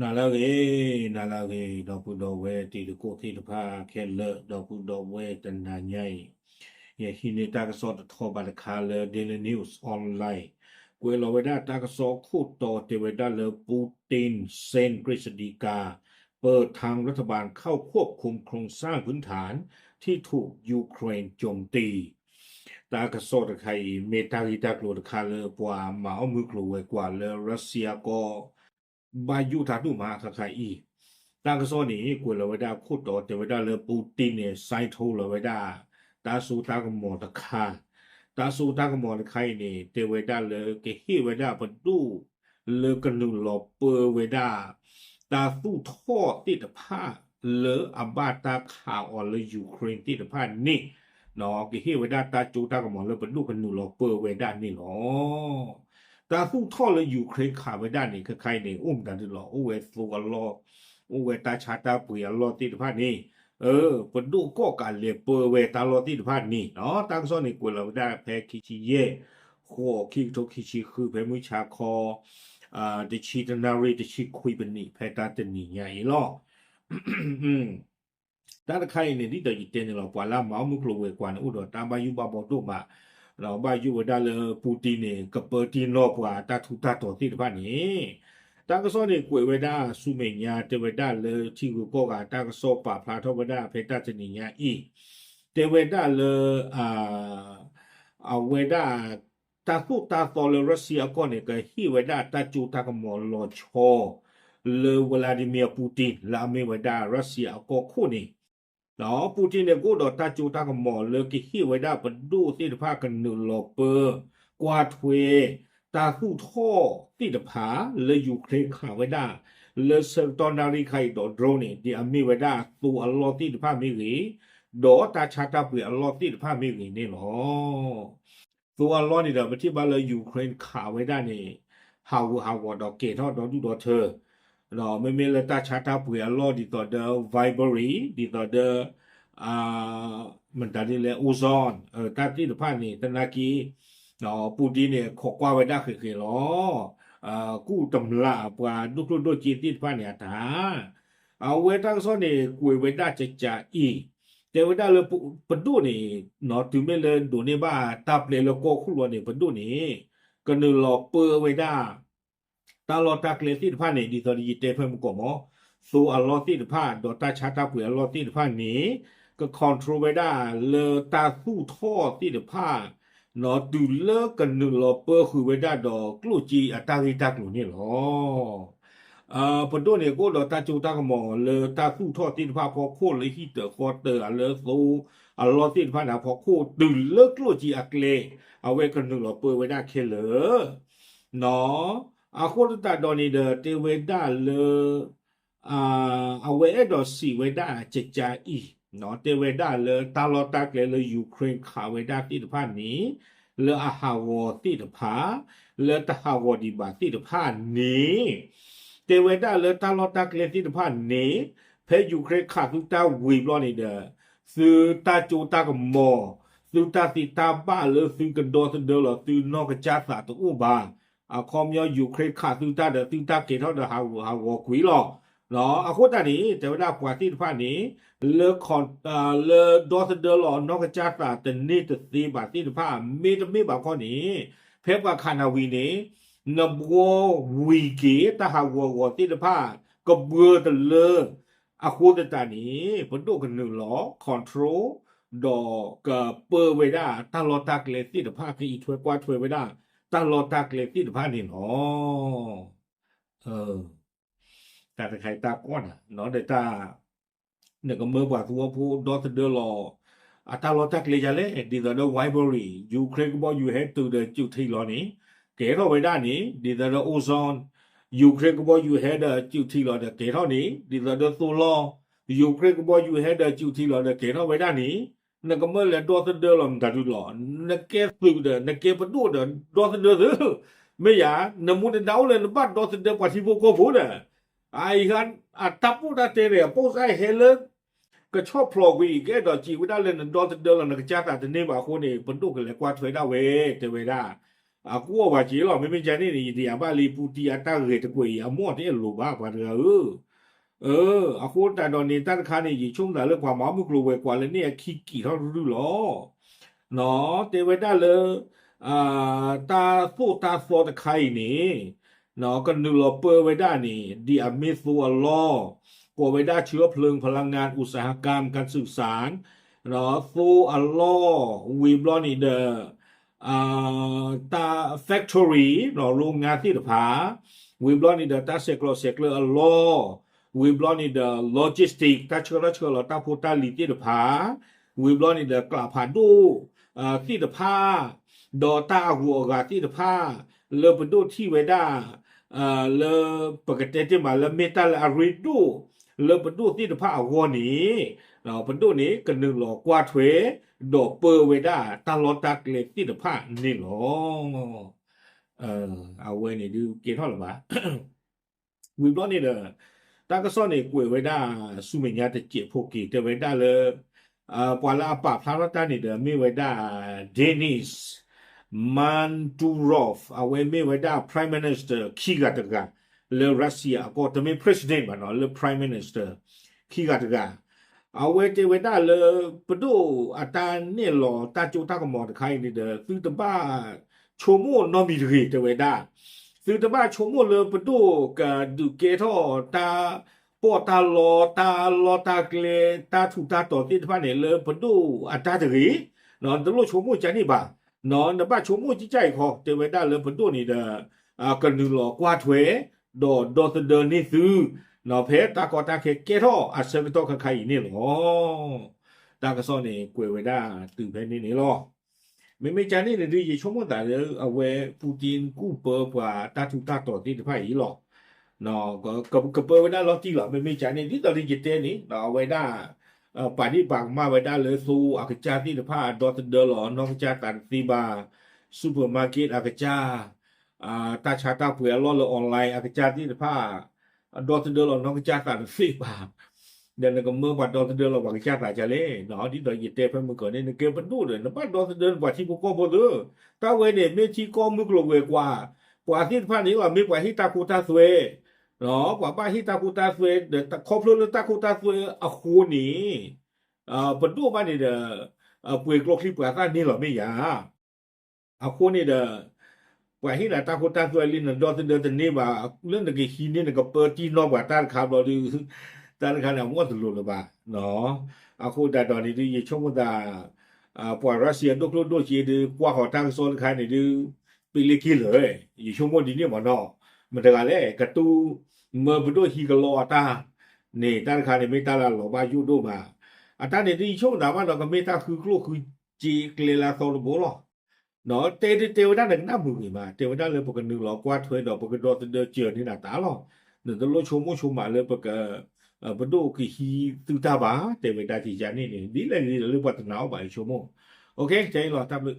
နၤလၢအဂ့ၤ, နၤလၢအဂ့ၤ, ဒီပုၢ်ဒီဝဲၢ်တံၤသကိးသ့ၣ်တဖၣ်ခဲလၢာ်, ဒီပုၢ်ဒီဝဲၢ်တနၤညါအံၤ, ယဟံးန့ၢ်တၢ်ကစီၣ်တထီၣ်ဘၣ်တခါလၢ Daily News Online, ကွဲးလီၤဝဲဒၣ်တၢ်ကစီၣ်ခိၣ်တီတဲဝဲဒၣ်လၢ Putin เซ็นกฤษฎีกา เปิดทางรัฐบาลเข้าควบคุมโครงสร้างพื้นฐานที่ถูกยูเครนโจมตี တၢ်ကစီၣ်တခါအံၤ မ့ၢ်တၢ်ဂ့ၢ်တၢ်ကျိၤတခါလၢပှၤမၤအီၣ်မုၢ်ကျိၤဝဲၤကွာ်လၢ Russia ကီၢ် ဘၣ်ယိၣ်တၢ်ဒိၣ်မးခါခါအံၤ, တၢ်ကစီၣ်န့ၣ် ကွဲးလီၤဝဲဒၣ်ခိၣ်တီတဲဝဲဒၣ်လၢ Putin န့ၣ် sign ထိုးလီၤဝဲဒၣ် တၢ်စိတၢ်ကမီၤတခါ, တၢ်စိတၢ်ကမီၤတခါအံၤန့ၣ် တဲဝဲဒၣ်လၢကဟ့ၣ်ဝဲဒၣ်ပဒိၣ်လၢကနုာ်လီၤပၢဝဲဒၣ် တၢ်သူၣ်ထီၣ်သ့ၣ်တဖၣ်လၢအဘၣ်တၢ်ခးအီၤလၢ Ukraine သ့ၣ်တဖၣ်န့ၣ်, ကဟ့ၣ်ဝဲဒၣ်တၢ်စိတၢ်ကမီၤလၢပဒိၣ်ကနုာ်လီၤပၢဝဲဒၣ်န့ၣ်လီၤ. တၢ်သူၣ်ထီၣ်လၢ Ukraine ခးဝဲဒၣ်န့ၣ် ခဲခါအံၤန့ၣ် အိၣ်မတၤဒုလီၤ, အိၣ်ဝဲသိအလီၢ်, အိၣ်ဝဲတၢ်ဆါတၢ်ပှ့ၤအလီၢ်သ့ၣ်တဖၣ်န့ၣ်, ပဒိၣ်ကီၢ်ကးလဲၤပၢဝဲတၢ်လီၢ်သ့ၣ်တဖၣ်န့ၣ်, တၢ်ကစီၣ်န့ၣ် ကွဲးလီၤဝဲဒၣ်ဖဲခံဆံယဲၢ် ဃိး ခံကထိခံဆံဃု ဖဲမုၢ်ဆါခီ တဆံတနၣ်ရံၣ် တဆံခွံပနံး ဖဲတၢ်တနံၤညါအံၤလီၤ. တၢ်တခါအံၤန့ၣ် ဒ်သိးယတဲန့ၣ်လီၤ, ပှၤလၢအမၤအီၣ်မုၢ်ကျိၤဝဲၤကွာ်န့ၣ် အိၣ်ဒီးတၢ်ဘၣ်ယိၣ်ဘၣ်ဘီဒိၣ်မး, ဘၣ်ယိၣ်ဝဲဒၣ်လၢ Putin န့ၣ် ကပၢတံၢ်နီၢ်ပှၤတၢ်ထူးတၢ်တီၤသ့ၣ်တဖၣ်န့ၣ်, တၢ်ကစီၣ်န့ၣ် ကွဲးဝဲဒၣ်ဆူမဲာ်ညါ တဲဝဲဒၣ်လၢထံဂုၤကီၢ်ဂၤ တၢ်ကစီၣ်ပာ်ဖျါထီၣ်ဝဲဒၣ်ဖဲတၢ်တနံၤညါအံၤ, တဲဝဲဒၣ်လၢ အဝဲဒၣ် တၢ်သိၣ်တၢ်သီလၢ Russia အကီၢ်န့ၣ် ကဟ့ၣ်ဝဲဒၣ်တၢ်စိတၢ်ကမီၤလီၤဆီ လၢ Vladimir Putin လၢအမ့ၢ်ဝဲဒၣ် Russia အကီၢ်ခိၣ်န့ၣ်, ဒီး Putin န့ၣ် ကအိၣ်ဒီးတၢ်စိတၢ်ကမီၤလၢကဟ့ၣ်ဝဲဒၣ်ပဒိၣ်သ့ၣ်တဖၣ်ကနုာ်လီၤပၢ ကွၢ်ထွဲ တၢ်သူၣ်ထီၣ်သ့ၣ်တဖၣ်လၢ Ukraine ခးဝဲဒၣ် လၢဆၢကတီၢ်နၣ်ရံၣ်ခါအံၤဒီး drone န့ၣ် ဒ်အမ့ၢ်ဝဲဒၣ်သိအလီၢ်သ့ၣ်တဖၣ်မ့ၢ်ဂ့ၤ, ဒီးတၢ်ဆါတၢ်ပှ့ၤအလီၢ်သ့ၣ်တဖၣ်မ့ၢ်ဂ့ၤန့ၣ်လီၤ. သိအလီၢ်န့ၣ်ဒီး ပထံၣ်ဘၣ်လၢ Ukraine ခးဝဲဒၣ်န့ၣ် ဟးဂူာ်ဟးဂီၤဒီးကဲၤထီၣ်ဒီဒူၣ်ဒီထၢ, ဒီးမ့မ့ၢ်လၢတၢ်ဆါတၢ်ပှ့ၤအလီၢ်ဒ်သိးဒီး Vibery ဒ်သိးဒီး မတၤဒ်လဲၣ် Amazon တၢ်သ့ၣ်တဖၣ်န့ၣ် သနာ်က့ Putin န့ၣ် ခိးကွၢ်ဝဲဒၣ်ဃဲၤဃဲၤလီၤ. ကူၣ်တမျးပှၤဒိၣ်ကျိၣ်ဒိၣ်စ့သ့ၣ်တဖၣ်န့ၣ်အတၢ် အဝဲတၢ်ကစီၣ်န့ၣ် ကွဲးဝဲဒၣ်ကကးအံၤ, တဲဝဲဒၣ်လၢပဒိၣ်န့ၣ် တုၤမ့ၢ်လၢဒိးန့ၢ်ဘၣ်တၢ်ပျဲလၢကီၢ်ခိၣ်လီၤန့ၣ် ပဒိၣ်န့ၣ် ကနုာ်လီၤပၢဝဲဒၣ် တၢ်လီၢ်တၢ်ကျဲသ့ၣ်တဖၣ်န့ၣ် ဒ်သိးဒီးယတဲဖဲမုၢ်ကီၢ်မး, သိအလီၢ်သ့ၣ်တဖၣ် ဒီးတၢ်ဆါတၢ်ပှ့ၤအလီၢ်သ့ၣ်တဖၣ်န့ၣ် က control ဝဲဒၣ်လၢတၢ်သူၣ်ထီၣ်သ့ၣ်တဖၣ် တုၤလၢကနုာ်လီၤပၢဃုာ်ဝဲဒၣ်ဒီးကျိၣ်စ့အတၢ်ဂ့ၢ်တၢ်ကျိၤန့ၣ်လီၤ. ပဒိၣ်န့ၣ် ကအိၣ်ဒီးတၢ်စိတၢ်ကမီၤလၢတၢ်သူၣ်ထီၣ်သ့ၣ်တဖၣ်အဖီခိၣ် လၢဟံၣ်တၢၤဃီတၢၤ လၢသိအလီၢ်သ့ၣ်တဖၣ်န့ၣ်အဖီခိၣ် တုၤလၢကျိၣ်စ့အကျဲ အဝဲကနုာ်လီၤပၢဝဲဒၣ်ခဲလၢာ် အဃိသတးဒီးန့ၣ်ဒီး တဲဝဲဒၣ်လၢ အဝဲအဲၣ်ဒိးစံးဝဲဒၣ်ကကးအံၤ, တဲဝဲဒၣ်လၢတၢ်လီၢ်တၢ်ကျဲလၢ Ukraine ခးဝဲဒၣ်သ့ၣ်တဖၣ်န့ၣ် လၢအဟးဂီၤသ့ၣ်တဖၣ် လၢတဟးဂီၤဒံးဘၣ်သ့ၣ်တဖၣ်န့ၣ် တဲဝဲဒၣ်လၢတၢ်လီၢ်တၢ်ကျဲသ့ၣ်တဖၣ်န့ၣ် ဖဲ Ukraine ခးသုတၢ်ဝံၤဘျီန့ၣ်ဒီး သုတၢ်စိတၢ်ကမီၤ သုတၢ်သ့တၢ်ဘၣ်လၢသုကဒီသဒၢလီၤသုနီၢ်ကစၢ်သးတအိၣ်ဘၣ်. အခီပညီ Ukraine ခးသုတၢ်ဒီး သုတၢ်ကဲၤထီၣ်ဒီးဟးဂူာ်ဟးဂီၤကွံာ်လီၤ. အဃိသတးန့ၣ် တဲဝဲဒၣ်ပှၤသ့ၣ်တဖၣ်န့ၣ် လၢ လၢဒီသဒၢလီၤနီၢ်ကစၢ်သးတန့ၢ်တသ့ဘၣ်သ့ၣ်တဖၣ် မ့တမ့ၢ်ဘၣ်ခီန့ၣ် ဖဲပှၤခးနၤဝံၤန့ၣ် နဘှီဝံၤက့ၤ တၢ်ဟးဂူာ်ဟးဂီၤသ့ၣ်တဖၣ် ကဘှီတလၢ အဃိသတးန့ၣ် ပဒိၣ်ကနုာ်လီၤ control ဒီးကပၢဝဲဒၣ်တၢ်လီၢ်တၢ်ကျဲသ့ၣ်တဖၣ် ကအံးထွဲကွၢ်ထွဲဝဲဒၣ် တၢ်လီၢ်တၢ်ကျဲသ့ၣ်တဖၣ်န့ၣ်လီၤ. တၢ်တခါအံၤတၢ်ကီနၤ ဒီးတၢ် နကမၢပှၤသူဝီဖိဒီသဒၢလီၤ အတၢ်လီၢ်တၢ်ကျဲယၤလဲၣ် ဒ်သိးဒီး Vibery Ukraine ကဘီယူၤဟဲတုၤဒီးစုးထံလီၤန့ၣ် ကဲထီၣ်ဝဲဒၣ်န့ၣ် ဒ်သိးဒီး Amazon Ukraine ကဘီယူၤဟဲဒီးစုးထံလီၤဒီးကဲထီၣ်န့ၣ် ဒ်သိးဒီးသိလီၤ Ukraine ကဘီယူၤဟဲဒီးစုးထံလီၤဒီးကဲထီၣ်ဝဲဒၣ်န့ၣ် နကမၢလဲၤဒီသဒၢလီၤမတၤဒုလီၤ နကဲသုးဒီး နကဲပဒိၣ်ဒီး ဒီသဒၢသု မ့ၢ်ယၤ နမူတဒါအိၣ်လၢနဘၣ်ဒီသဒၢပှၤထံဖိကီၢ်ဖိဒီး အအံၤ အတၢ်ပိၢ်တၢ်တဲန့ၣ် အပိၢ်စၢ်ဟဲလၢ ကဆီၣ်ဖျိးကွံာ် ကအဲၣ်ဒိးစံးဝဲဒၣ်လၢနဒီသဒၢလီၤ နကစၢ်သးတန့ၢ်ဘၣ်အဃိန့ၣ် ပဒိၣ်ကလဲၤကွၢ်ထွဲဒၣ်ဝဲ တဲဝဲဒၣ် အကွီၢ်ဘၣ်က့ၤလီၤ. မ့မ့ၢ်ကန့ၣ်န့ၣ် ယတယာ်ဘၣ်လံ ပူတံအတၢ်ဂဲၤတကွဲၢ်အံၤ အမိၢ်တအဲၣ်လိၤဘၣ် ပှၤတဂၤဧၢ. အဃိသတးဒီးန့ၣ် တၢ်တခါန့ၣ် ယဆိကမိၣ်သးလၢပှၤမၤမုၢ်ကျိၤဝဲၤကွာ်လၢန့ၣ်အခံက့ၤထီၣ်ရုၢ်ရုၢ်လီၤ. တဲဝဲဒၣ်လၢ တၢ်သိၣ်တၢ်သီတခါအံၤန့ၣ် ကနုာ်လီၤပၢဝဲဒၣ်န့ၣ် ဒ်အမ့ၢ်သိအလီၢ်, ကိးဝဲဒၣ် เชื้อเพลิง พลังงาน อุตสาหกรรม การสื่อสาร သိအလီၢ်, ဝံၤဘျီန့ၣ်ဒီး တၢ် factory ရိငါသ့ၣ်တဖၣ်, ဝံၤဘျီန့ၣ်ဒီး တၢ်ဆဲးကျိးဆဲးကျၢအလီၢ်, ဝံၤဘျီန့ၣ်ဒီး logistic တၢ်ဆှၢထီၣ်ဆှၢလီၤတၢ်ဖိတၢ်လံၤသ့ၣ်တဖၣ်, ဝံၤဘျီန့ၣ်ဒီး ကျးဖးဒိၣ်သ့ၣ်တဖၣ်, ဒီးတၢ်အဂုၤအဂၤသ့ၣ်တဖၣ် လၢပဒိၣ်ထံၣ်ဝဲဒၣ် လၢပကတဲတ့ၢ်မးလၢမ့ၢ်တၢ်လၢအရ့ဒိၣ် လၢပဒိၣ်သ့ၣ်တဖၣ်အဂီၢ်န့ၣ် ပဒိၣ်န့ၣ် ကနုာ်လီၤကွၢ်ထွဲ ဒီးပၢဝဲဒၣ်တၢ်လီၢ်တၢ်ကျဲသ့ၣ်တဖၣ်န့ၣ်လီၤ. အဝဲန့ၣ်ဒုးကဲထီၣ်လၢၤဘၣ်. ဝံၤဘျီန့ၣ်ဒီး တၢ်ကစီၣ်န့ၣ်ကွဲးဝဲဒၣ်ဆူမဲာ်ညါတစဲးဖိက့ၤ တဲဝဲဒၣ်လၢ ပှၤလၢအပာ်ဖျါထီၣ်တၢ်န့ၣ်ဒီး မ့ၢ်ဝဲဒၣ် Denis Manturov အဝဲမ့ၢ်ဝဲဒၣ် Prime Minister ခံဂၤတဂၤ လၢ Russia အကီၢ် တမ့ၢ် president ဘၣ်နီၤ လၢ Prime Minister ခံဂၤတဂၤ အဝဲတဲဝဲဒၣ်လၢ ပဒိၣ်အတၢ်နဲၣ်လီၤတၢ်စိတၢ်ကမီၤတခါအံၤန့ၣ်ဒီး သုတဘၣ်ဆိကမိၣ်နီတမံၤတဂ့ၤ တဲဝဲဒၣ်. သုတဘၣ်ဆိကမိၣ်လၢပဒိၣ်ကဒုးကဲထီၣ်တၢ်ပီးတၢ်လီ တၢ်လီၢ်တၢ်ကျဲ တၢ်ထူးတၢ်တီၤသ့ၣ်တဖၣ်န့ၣ် လၢပဒိၣ်အတၢ်တဂ့ၤ, နတလိၣ်ဆိကမိၣ်ကန့ၣ်ဘၣ်, နဘၣ်ဆိကမိၣ်ကကအံၤခီ တဲဝဲဒၣ်လၢပဒိၣ်န့ၣ်ဒီး ကနုာ်လီၤကွၢ်ထွဲ ဒီးဒီသဒၢန့ၢ်သု ဖဲတၢ်ကီတၢ်ခဲကဲထီၣ်အဆၢကတီၢ်ခဲခါအံၤန့ၣ်လီၤ. တၢ်ကစီၣ်န့ၣ်ကွဲးဝဲဒၣ်တုၤဖဲန့ၣ်န့ၣ်လီၤ. မ့မ့ၢ်ကန့ၣ်န့ၣ်ဒုး ယဆိကမိၣ်သးလၢအဝဲ Putin ကူၣ်ပၢပှၤတၢ်ထူးတၢ်တီၤသ့ၣ်တဖၣ်အံၤလီၤ. ကပၢဝဲဒၣ်လီၤတံၢ်လီၤ. မ့မ့ၢ်ကန့ၣ် ဒ်သိးလၢယတဲန့ၣ် အဝဲဒၣ် ပာ်ဒ့ၣ်ပာ်ကမၣ်ဝဲဒၣ်လၢသိအကစၢ်သ့ၣ်တဖၣ် ဒီသဒၢလီၤနီၢ်ကစၢ်သးတသ့ဘၣ်, supermarket အကစၢ် တၢ်ဆါတၢ်ပှ့ၤအလီၢ်လၢ online အကစၢ်သ့ၣ်တဖၣ် ဒီသဒၢလီၤနီၢ်ကစၢ်သးတသ့ဘၣ်, ဒီးနကမၢပှၤဒီသဒၢလီၤပှၤကစၢ်သးဒ်လဲၣ်, ဒ်သိးယတဲဖဲမုၢ်ကီၢ်န့ၣ် နကဲပဒိၣ်ဒီး နဘၣ်ဒီသဒၢနပှၤထံဖိကီၢ်ဖိသ့, တၢ်ဝဲန့ၣ် မ့ၢ်ထံကီၢ်မုၢ်ကျိၤဝဲၤကွာ်, ပှၤသ့ၣ်တဖၣ်န့ၣ် မ့ၢ်ပှၤဟ့ၣ်တၢ်ခိတၢ်သွဲ, ပှၤဘၣ်ဟ့ၣ်တၢ်ခိတၢ်သွဲ ဒီးခီဖျိလၢတၢ်ခိတၢ်သွဲအဃိန့ၣ် ပဒိၣ်ဘၣ်န့ၣ်ဒီး ပှ့ၤကျိချံပှၤသၣ်န့ၢ်လီၤမ့ၢ်ယၤ အဃိန့ၣ်ဒီး ပှၤဟ့ၣ်နၤတၢ်ခိတၢ်သွဲလံ နဒီသဒၢတန့ၢ်ဘၣ်, လၢနကဟံးန့ၢ် နကပၢတံၢ်နီၢ်ပှၤတၢ်တခါဘျီဒုး, တၢ်တခါန့ၣ် အမ့ၢ်တလိၤလၢၤဘၣ်. အဃိသတးဒီးန့ၣ်ဒုး ယဆိကမိၣ်သး ပှၤရၢၡီယၤဒိၣ်ကျိၣ်ဒိၣ်စ့ဒုး ကွၢ်ဃီၤတၢ်ကစီၣ်တခါန့ၣ်ဒုး ပ့လ့က့လၢာ်, ယဆိကမိၣ်ဒ်န့ၣ်မ့ၢ်နီၤ, မတၤတဂၤလဲၣ် ကတူၢ်မၢပဒိၣ်ဟံးကလီအတၢ်န့ၣ် တၢ်တခါန့ၣ် မ့ၢ်တၢ်လၢလီၤဘၣ်ယိၣ်ဒိၣ်မး, အတၢ်န့ၣ်ဒုး ယဆိကမိၣ်သးဘၣ်ဒီး ကမ့ၢ်တၢ်ဃုကျိၣ်ဃုစ့ကျဲလၢအသီတဘိလီၤ. တဲဒုးတဲဝဲဒၣ်နကနၣ်မုာ်ဂ့ၤမး, တဲဝဲဒၣ်လၢပကနုာ်လီၤကွၢ်ထွဲဒီးပကဒီသဒၢစၢၤန့ၢ်နၤတၢ်လီၤ. နတလိၣ်ဆိကမိၣ်ဆိကမးလၢပက, ပဒိၣ်ကဟံးသုတၢ်ဘၣ်, တဲဝဲဒၣ်ကယၤန့ၣ်န့ၣ် ဒ်လဲၣ်ဂ့ၤလၢပှၤတနာ်အီၤဘၣ် ယဆိကမိၣ်. ခဲအံၤလီၤ တၢ်ဘျုး.